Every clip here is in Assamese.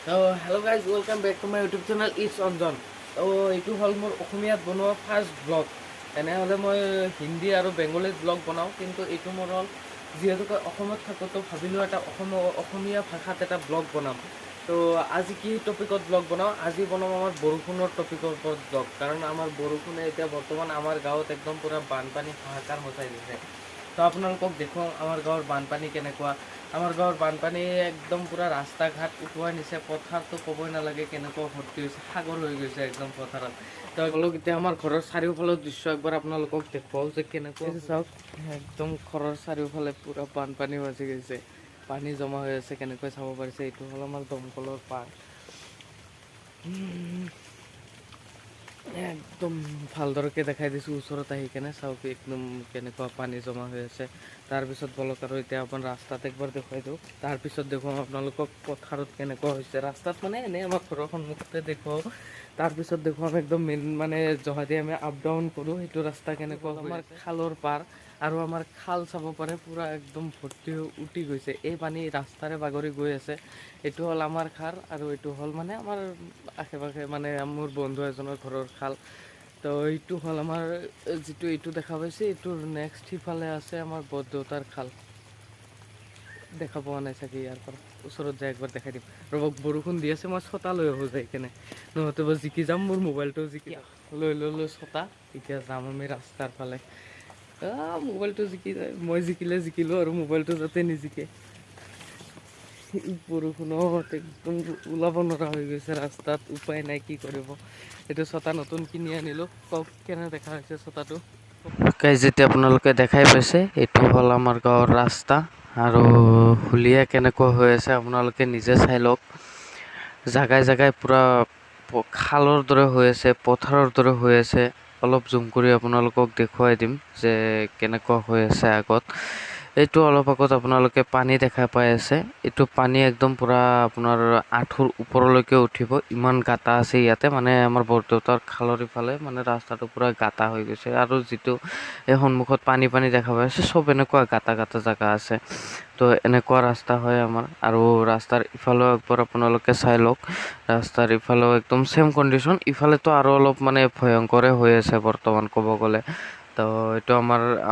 Hello guys, welcome back to my YouTube channel, it's Anjan. তো এইটো হ'ল মোৰ অসমীয়াত বনোৱা ফাৰ্ষ্ট ব্লগ। তেনেহ'লে মই হিন্দী আৰু বেংগলীত ব্লগ বনাওঁ, কিন্তু এইটো মোৰ হ'ল যিহেতুকে অসমত থাকোঁ, তো ভাবিলোঁ এটা অসমীয়া ভাষাত এটা ব্লগ বনাম। তো আজি কি টপিকত ব্লগ বনাওঁ? আজি বনাম আমাৰ বৰষুণৰ টপিকৰ ওপৰত ব্লগ, কাৰণ আমাৰ বৰষুণে এতিয়া বৰ্তমান আমাৰ গাঁৱত একদম পূৰা বানপানী হাহাকাৰ মচাই দিছে। তো আপোনালোকক দেখুৱাম আমাৰ গাঁৱৰ বানপানী কেনেকুৱা। আমাৰ গাঁৱৰ বানপানী একদম পূৰা ৰাস্তা ঘাট উটুৱাই নিছে। পথাৰটো ক'বই নালাগে কেনেকুৱা ভৰ্তি হৈছে, সাগৰ হৈ গৈছে একদম পথাৰত। তো অলপ এতিয়া আমাৰ ঘৰৰ চাৰিওফালৰ দৃশ্য একবাৰ আপোনালোকক দেখুৱাওঁ যে কেনেকুৱা। চাওক, একদম ঘৰৰ চাৰিওফালে পূৰা বানপানী বাজি গৈছে, পানী জমা হৈ আছে, কেনেকৈ চাব পাৰিছে। এইটো হ'ল আমাৰ দমকলৰ পাৰ। একদম ভালদৰকে দেখাই দিছোঁ ওচৰত আহি কেনে। চাওক, একদম কেনেকুৱা পানী জমা হৈ আছে। তাৰপিছত বলক আৰু এতিয়া আপোনাৰ ৰাস্তাত একবাৰ দেখুৱাই দিওঁ। তাৰপিছত দেখুৱাম আপোনালোকক পথাৰত কেনেকুৱা হৈছে। ৰাস্তাত মানে এনেই আমাৰ ঘৰৰ সন্মুখতে দেখুৱাওঁ। তাৰপিছত দেখুৱাম একদম মেইন মানে জহাদি আমি আপ ডাউন কৰোঁ, সেইটো ৰাস্তা কেনেকুৱা। আমাৰ খালৰ পাৰ আৰু আমাৰ খাল চাব পাৰে, পূৰা একদম ভৰ্তি হৈ উটি গৈছে। এই পানী ৰাস্তাৰে বাগৰি গৈ আছে। এইটো হ'ল আমাৰ খাল আৰু এইটো হ'ল মানে আমাৰ আশে পাশে মানে মোৰ বন্ধু এজনৰ ঘৰৰ খাল। তো এইটো হ'ল আমাৰ যিটো এইটো দেখা পাইছে, এইটোৰ নেক্সট সিফালে আছে আমাৰ বৰদেউতাৰ খাল। দেখা পোৱা নাই চাগে ইয়াৰ পৰা। ওচৰত যাই একবাৰ দেখাই দিম, ৰ'বক। বৰষুণ দি আছে, মই ছতা লৈ আহোঁ যাই কেনে, নহ'লে বা জিকি যাম, মোৰ মোবাইলটোও জিকি। লৈ ল'লোঁ ছতা, এতিয়া যাম আমি ৰাস্তাৰ ফালে। মোবাইলটো জিকি যায়, মই জিকিলে জিকিলোঁ আৰু মোবাইলটো যাতে নিজিকে। বৰষুণত একদম ওলাব নোৱাৰা হৈ গৈছে ৰাস্তাত, উপায় নাই, কি কৰিব। এইটো ছতা নতুন কিনি আনিলোঁ। কওক, কেনে দেখা হৈছে ছতাটো? গাইজ, যেতিয়া আপোনালোকে দেখাই পাইছে, এইটো হ'ল আমাৰ গাঁৱৰ ৰাস্তা আৰু হুলীয়া কেনেকুৱা হৈ আছে আপোনালোকে নিজে চাই লওক। জাগাই জাগাই পূৰা খালৰ দৰে হৈ আছে, পথাৰৰ দৰে হৈ আছে। অলপ জুম কৰি আপোনালোকক দেখুৱাই দিম যে কেনেকুৱা হৈ আছে। আগত এইটো অলপ আগত আপোনালোকে পানী দেখা পাই আছে। এইটো পানী একদম পূৰা আপোনাৰ আঁঠুৰ ওপৰলৈকে উঠিব, ইমান গাঁতা আছে ইয়াতে। মানে আমাৰ বৰদেউতাৰ খালৰ ইফালে মানে ৰাস্তাটো পূৰা গাঁতা হৈ গৈছে আৰু যিটো এই সন্মুখত পানী পানী দেখা পাই আছে, চব এনেকুৱা গাঁতা গাঁতা জেগা আছে। তো এনেকুৱা ৰাস্তা হয় আমাৰ। আৰু ৰাস্তাৰ ইফালেও একবাৰ আপোনালোকে চাই লওক, ৰাস্তাৰ ইফালেও একদম ছেম কণ্ডিশ্যন। ইফালেতো আৰু অলপ মানে ভয়ংকৰে হৈ আছে বৰ্তমান ক'ব গ'লে। তো এইটো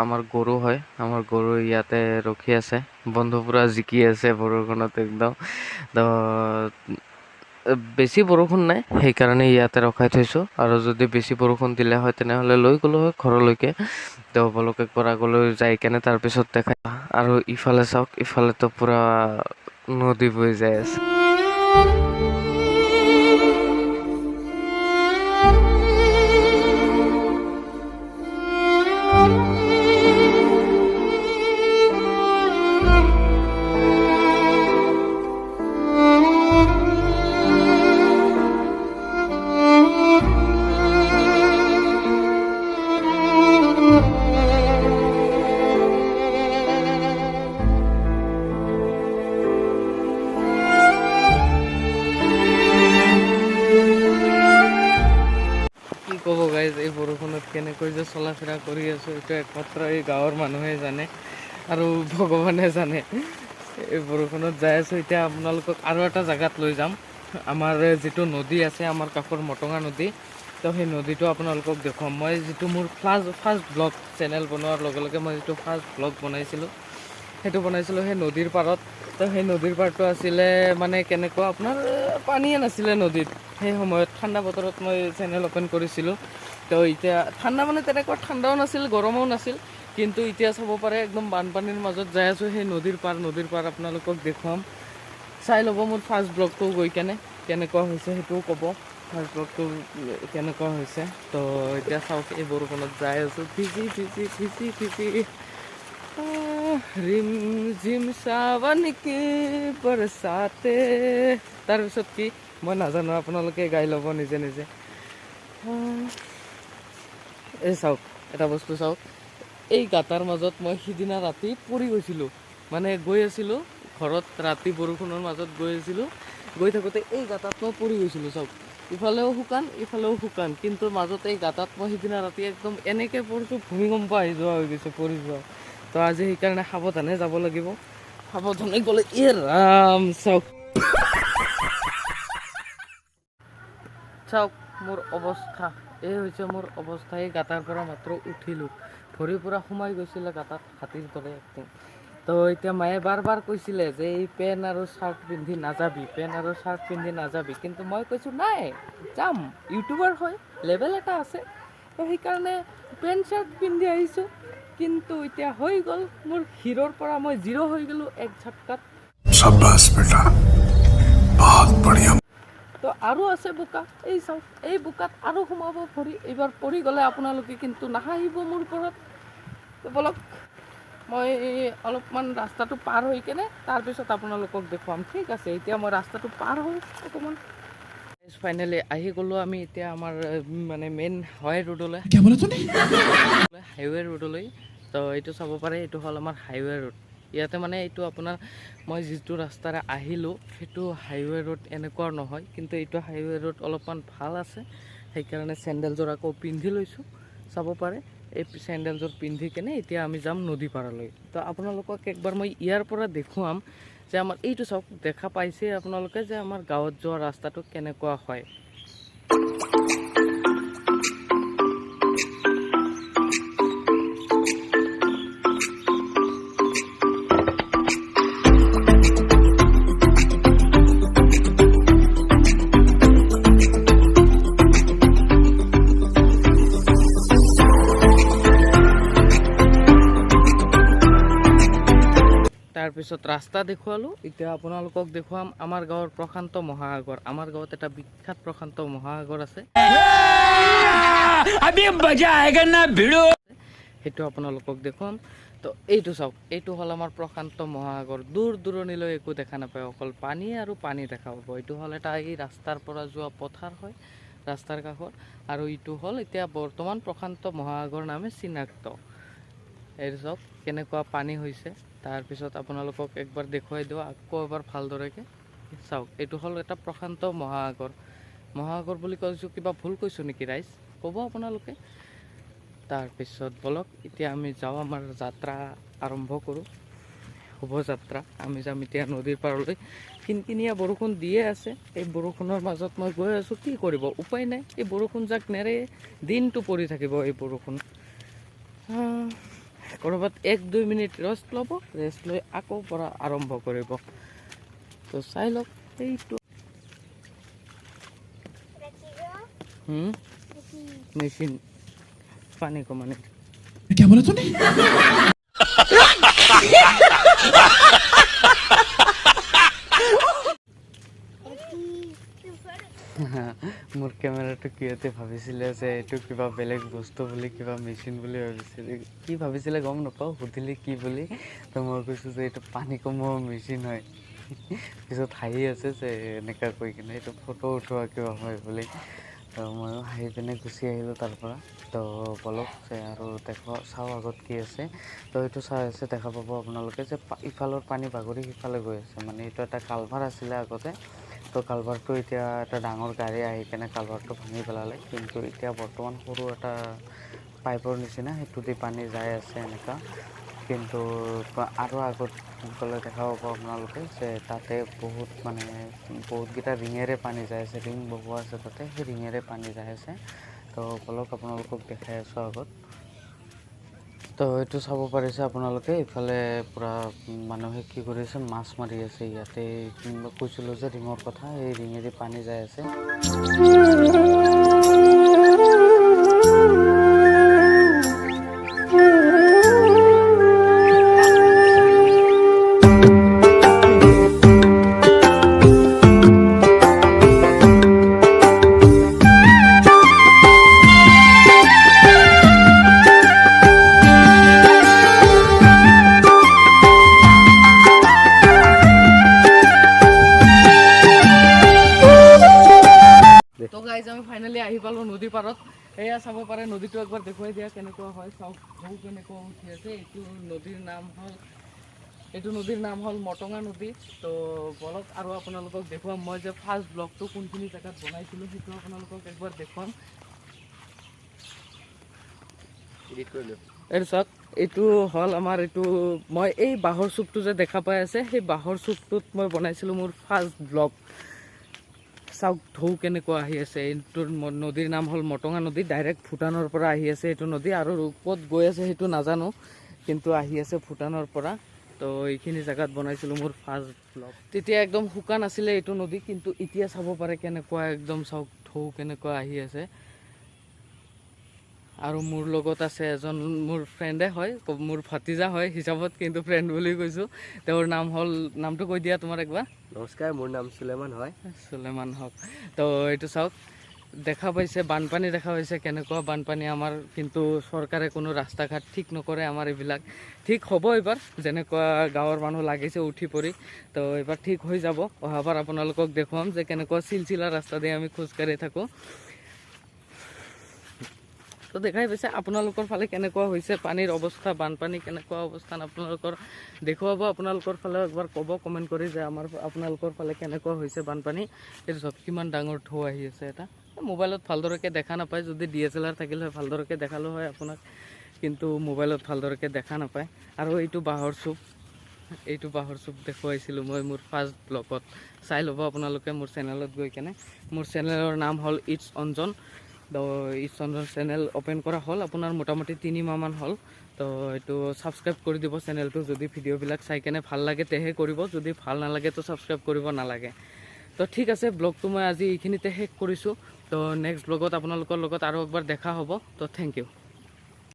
আমাৰ গৰু হয়, আমাৰ গৰু ইয়াতে ৰখি আছে। বন্ধু পূৰা জিকি আছে বৰষুণত একদম। তো বেছি বৰষুণ নাই, সেইকাৰণে ইয়াতে ৰখাই থৈছোঁ আৰু যদি বেছি বৰষুণ দিলে হয়, তেনেহ'লে লৈ গ'লোঁ হয় ঘৰলৈকে। তো বলক, একবাৰ আগলৈ যাই কেনে তাৰপিছত দেখাই। আৰু ইফালে চাওক, ইফালেতো পূৰা নদী বৈ যাই আছে। কি ক'ব গাইজ, এই বৰষুণত কেনেকৈ যে চলা ফিৰা কৰি আছোঁ, এইটো একমাত্ৰ এই গাঁৱৰ মানুহে জানে আৰু ভগৱানে জানে। এই বৰষুণত যাই আছোঁ। এতিয়া আপোনালোকক আৰু এটা জেগাত লৈ যাম। আমাৰ যিটো নদী আছে আমাৰ কাষৰ মটঙা নদী, তো সেই নদীটো আপোনালোকক দেখুৱাম। মই যিটো মোৰ ফাৰ্ষ্ট ব্লগ চেনেল বনোৱাৰ লগে লগে মই যিটো ফাৰ্ষ্ট ব্লগ বনাইছিলোঁ, সেইটো বনাইছিলোঁ সেই নদীৰ পাৰত। তো সেই নদীৰ পাৰটো আছিলে মানে কেনেকুৱা আপোনাৰ, পানীয়ে নাছিলে নদীত। সেই সময়ত ঠাণ্ডা বতৰত মই চেনেল অ'পেন কৰিছিলোঁ। তো এতিয়া ঠাণ্ডা মানে তেনেকুৱা ঠাণ্ডাও নাছিল, গৰমো নাছিল। কিন্তু এতিয়া চাব পাৰে, একদম বানপানীৰ মাজত যাই আছোঁ। সেই নদীৰ পাৰ আপোনালোকক দেখুৱাম। চাই ল'ব মোৰ ফাৰ্ষ্ট ব্লগটো গৈ কেনে, কেনেকুৱা হৈছে সেইটোও ক'ব, ফাৰ্ষ্ট ব্লগটো কেনেকুৱা হৈছে। তো এতিয়া চাওক, এই বৰষুণত যাই আছোঁ ভিজি ভিজি ভিজি ভিজি। रिम झिम सावन की बरसाते। তাৰপিছত কি মই নাজানো, আপোনালোকে গাই ল'ব নিজে নিজে। এই চাওক, এটা বস্তু চাওক, এই গাঁতাৰ মাজত মই সিদিনা ৰাতি পৰি গৈছিলোঁ। মানে গৈ আছিলোঁ ঘৰত, ৰাতি বৰষুণৰ মাজত গৈ আছিলোঁ। গৈ থাকোঁতে এই গাঁতাত মই পৰি গৈছিলোঁ। চাওক, ইফালেও শুকান, ইফালেও শুকান, কিন্তু মাজত এই গাঁতাত মই সিদিনা ৰাতি একদম এনেকৈ পৰিছোঁ, ভূমিকম্প আহি যোৱা হৈ গৈছে পৰি যোৱা। তো আজি সেইকাৰণে সাৱধানে যাব লাগিব। সাৱধানে গ'লে, এ ৰাম, চাওক। চাওক মোৰ অৱস্থা, এই হৈছে মোৰ অৱস্থা। এই গাঁতাৰ পৰা মাত্ৰ উঠিলোঁ, ভৰি পূৰা সোমাই গৈছিলে গাঁতাত, হাতীৰ দৰে এক্টিং। তো এতিয়া মায়ে বাৰ বাৰ কৈছিলে যে এই পেণ্ট আৰু চাৰ্ট পিন্ধি নাযাবি, পেণ্ট আৰু চাৰ্ট পিন্ধি নাযাবি, কিন্তু মই কৈছোঁ নাই, যাম, ইউটিউবাৰ হয়, লেভেল এটা আছে, তো সেইকাৰণে পেণ্ট চাৰ্ট পিন্ধি আহিছোঁ। কিন্তু এতিয়া হৈ গ'ল, মোৰ হিৰ'ৰ পৰা মই জিৰ' হৈ গ'লোঁ এক ঝটকাত। शाबाश बेटा, बहुत बढ़िया। তো আৰু আছে বোকা, এই চাওক, এই বোকাত আৰু সোমাব ভৰি। এইবাৰ পৰি গ'লে আপোনালোকে কিন্তু নাহাঁহিব মোৰ ওপৰত। তো ব'লক, মই অলপমান ৰাস্তাটো পাৰ হৈ কেনে তাৰপিছত আপোনালোকক দেখুৱাম, ঠিক আছে? এতিয়া মই ৰাস্তাটো পাৰ হওঁ অকণমান। ফাইনেলি আহি গ'লোঁ আমি এতিয়া আমাৰ মানে মেইন হাইৱে ৰোডলৈ, क्या बोला तूने? হাইৱে ৰোডলৈ। তো এইটো চাব পাৰে, এইটো হ'ল আমাৰ হাইৱে ৰোড। ইয়াতে মানে এইটো আপোনাৰ মই যিটো ৰাস্তাৰে আহিলোঁ, সেইটো হাইৱে ৰোড এনেকুৱা নহয়, কিন্তু এইটো হাইৱে ৰোড অলপমান ভাল আছে, সেইকাৰণে চেণ্ডেলযোৰ আকৌ পিন্ধি লৈছোঁ। চাব পাৰে, এই চেণ্ডেলযোৰ পিন্ধি কেনে এতিয়া আমি যাম নদী পাৰলৈ। তো আপোনালোকক একবাৰ মই ইয়াৰ পৰা দেখুৱাম যে আমাৰ এইটো চাওক, দেখা পাইছে আপোনালোকে যে আমাৰ গাঁৱত যোৱা ৰাস্তাটো কেনেকুৱা হয়। তাৰপিছত ৰাস্তা দেখুৱালোঁ, এতিয়া আপোনালোকক দেখুৱাম আমাৰ গাঁৱৰ প্ৰশান্ত মহাসাগৰ। আমাৰ গাঁৱত এটা বিখ্যাত প্ৰশান্ত মহাসাগৰ আছে। अभी मजा आएगा ना, भिड़ो। সেইটো আপোনালোকক দেখুৱাম। তো এইটো চাওক, এইটো হ'ল আমাৰ প্ৰশান্ত মহাসাগৰ। দূৰ দূৰণিলৈ একো দেখা নাপায়, অকল পানী আৰু পানী দেখা পাব। এইটো হ'ল এটা এই ৰাস্তাৰ পৰা যোৱা পথাৰ হয়, ৰাস্তাৰ কাষৰ, আৰু এইটো হ'ল এতিয়া বৰ্তমান প্ৰশান্ত মহাসাগৰ নামে চিনাক্ত। এইটো চাওক কেনেকুৱা পানী হৈছে। তাৰপিছত আপোনালোকক একবাৰ দেখুৱাই দিওঁ আকৌ এবাৰ ভালদৰেকৈ। চাওক, এইটো হ'ল এটা প্ৰশান্ত মহাসাগৰ। মহাসাগৰ বুলি কৈছোঁ, কিবা ভুল কৈছোঁ নেকি ৰাইজ, ক'ব আপোনালোকে। তাৰপিছত ব'লক, এতিয়া আমি যাওঁ, আমাৰ যাত্ৰা আৰম্ভ কৰোঁ, শুভযাত্ৰা। আমি যাম এতিয়া নদীৰ পাৰলৈ। কিনকিনীয়া বৰষুণ দিয়ে আছে, এই বৰষুণৰ মাজত মই গৈ আছোঁ, কি কৰিব, উপায় নাই। এই বৰষুণ যাক নেৰে, দিনটো পৰি থাকিব এই বৰষুণ। ক'ৰবাত 1-2 মিনিট ৰেষ্ট ল'ব, ৰেষ্ট লৈ আকৌ পৰা আৰম্ভ কৰিব। তো চাই লওক এইটো মেচিন পানী কমানে। क्या बोला तूने? মোৰ কেমেৰাটো কিহতে ভাবিছিলে যে এইটো কিবা বেলেগ বস্তু বুলি, কিবা মেচিন বুলি ভাবিছিলে, কি ভাবিছিলে গম নাপাওঁ। সুধিলে কি বুলি, তো মই কৈছোঁ যে এইটো পানী কমোৱা মেচিন হয়। পিছত হাঁহি আছে যে এনেকুৱা কৈ কিনে এইটো ফটো উঠোৱা কিবা হয় বুলি। তো ময়ো হাঁহি পিনে গুচি আহিলোঁ তাৰ পৰা। তো ব'লক যে আৰু দেখো, চাওঁ আগত কি আছে। তো এইটো চাই আছে, দেখা পাব আপোনালোকে যে ইফালৰ পানী বাগৰি সিফালে গৈ আছে। মানে এইটো এটা কালভাৰ আছিলে আগতে। তো কালভাৰটো এতিয়া এটা ডাঙৰ গাড়ী আহি কেনে কালভাৰটো ভাঙি পেলালে, কিন্তু এতিয়া বৰ্তমান সৰু এটা পাইপৰ নিচিনা, সেইটো দি পানী যাই আছে এনেকুৱা। কিন্তু আৰু আগত গ'লে দেখা পাব আপোনালোকে যে তাতে বহুত মানে বহুতকেইটা ৰিঙেৰে পানী যাই আছে, ৰিং বহোৱা আছে তাতে, সেই ৰিঙেৰে পানী যাই আছে। তো ব'লক, আপোনালোকক দেখাই আছোঁ আগত। তো এইটো চাব পাৰিছে আপোনালোকে, ইফালে পূৰা মানুহে কি কৰি আছে, মাছ মাৰি আছে ইয়াতে। কৈছিলোঁ যে ৰিঙৰ কথা, এই ৰিঙেদি পানী যাই আছে। তো গাইজ, আমি ফাইনেলি আহি পালোঁ নদী পাৰত। এয়া চাব পাৰে, নদীটো একবাৰ দেখুৱাই দিয়া কেনেকুৱা হয়। চাওক, ঢৌ কেনেকুৱা উঠি আছে। এইটো নদীৰ নাম হ'ল মটঙা নদী। তো বলক, আৰু আপোনালোকক দেখুৱাম মই যে ফাৰ্ষ্ট ব্লগটো কোনখিনি জেগাত বনাইছিলোঁ, সেইটো আপোনালোকক একবাৰ দেখুৱাম। এইটো চাওক, এইটো হ'ল আমাৰ এইটো মই এই বাঁহৰ চুপটো যে দেখা পাই আছে, সেই বাঁহৰ চুপটোত মই বনাইছিলোঁ মোৰ ফাৰ্ষ্ট ব্লগ। চাওক, ঢৌ কেনেকুৱা আহি আছে। এইটোৰ নদীৰ নাম হ'ল মটঙা নদী। ডাইৰেক্ট ভূটানৰ পৰা আহি আছে এইটো নদী আৰু ক'ত গৈ আছে সেইটো নাজানো, কিন্তু আহি আছে ভূটানৰ পৰা। তো এইখিনি জেগাত বনাইছিলোঁ মোৰ ফাৰ্ষ্ট ব্লগ। তেতিয়া একদম শুকান আছিলে এইটো নদী, কিন্তু এতিয়া চাব পাৰে কেনেকুৱা একদম। চাওক, ঢৌ কেনেকুৱা আহি আছে। আৰু মোৰ লগত আছে এজন মোৰ ফ্ৰেণ্ডে হয়, মোৰ ভাতিজা হয় হিচাপত, কিন্তু ফ্ৰেণ্ড বুলি কৈছোঁ। তেওঁৰ নাম হ'ল, নামটো কৈ দিয়া তোমাৰ একবাৰ। নমস্কাৰ, মোৰ নাম চুলেমান হয়। চুলেমান হক। তো এইটো চাওক, দেখা পাইছে, বানপানী দেখা পাইছে, কেনেকুৱা বানপানী আমাৰ। কিন্তু চৰকাৰে কোনো ৰাস্তা ঘাট ঠিক নকৰে আমাৰ। এইবিলাক ঠিক হ'ব এইবাৰ, যেনেকুৱা গাঁৱৰ মানুহ লাগিছে উঠি পৰি, তো এইবাৰ ঠিক হৈ যাব। অহাবাৰ আপোনালোকক দেখুৱাম যে কেনেকুৱা চিলচিলা ৰাস্তা দি আমি খোজকাঢ়ি থাকোঁ। তো দেখাই পাইছে, আপোনালোকৰ ফালে কেনেকুৱা হৈছে পানীৰ অৱস্থা, বানপানী কেনেকুৱা অৱস্থান আপোনালোকৰ দেখুৱাব। আপোনালোকৰ ফালে একবাৰ ক'ব কমেণ্ট কৰি যে আমাৰ আপোনালোকৰ ফালে কেনেকুৱা হৈছে বানপানী। এইটো চাওক, কিমান ডাঙৰ ঢৌ আহি আছে এটা। মোবাইলত ভালদৰেকৈ দেখা নাপায়। যদি ডিএছএলআৰ থাকিলে হয়, ভালদৰেকৈ দেখালোঁ হয় আপোনাক, কিন্তু মোবাইলত ভালদৰেকৈ দেখা নাপায়। আৰু এইটো বাঁহৰ চুপ, এইটো বাঁহৰ চুপ দেখুৱাইছিলোঁ মই মোৰ ফাৰ্ষ্ট ব্লগত। চাই ল'ব আপোনালোকে মোৰ চেনেলত গৈ কেনে। মোৰ চেনেলৰ নাম হ'ল it's Anjan. তো it's Anjan channel open কৰা হ'ল আপোনাৰ মোটামুটি 3 মাহমান হ'ল। তো এইটো ছাবস্ক্ৰাইব কৰি দিব চেনেলটো। যদি ভিডিঅ'বিলাক চাই কেনে ভাল লাগে তেহে কৰিব, যদি ভাল নালাগে তো ছাবস্ক্ৰাইব কৰিব নালাগে। তো ঠিক আছে, ব্লগটো মই আজি এইখিনিতে শেষ কৰিছোঁ। তো নেক্সট ব্লগত আপোনালোকৰ লগত আৰু একবাৰ দেখা হ'ব। তো thank U.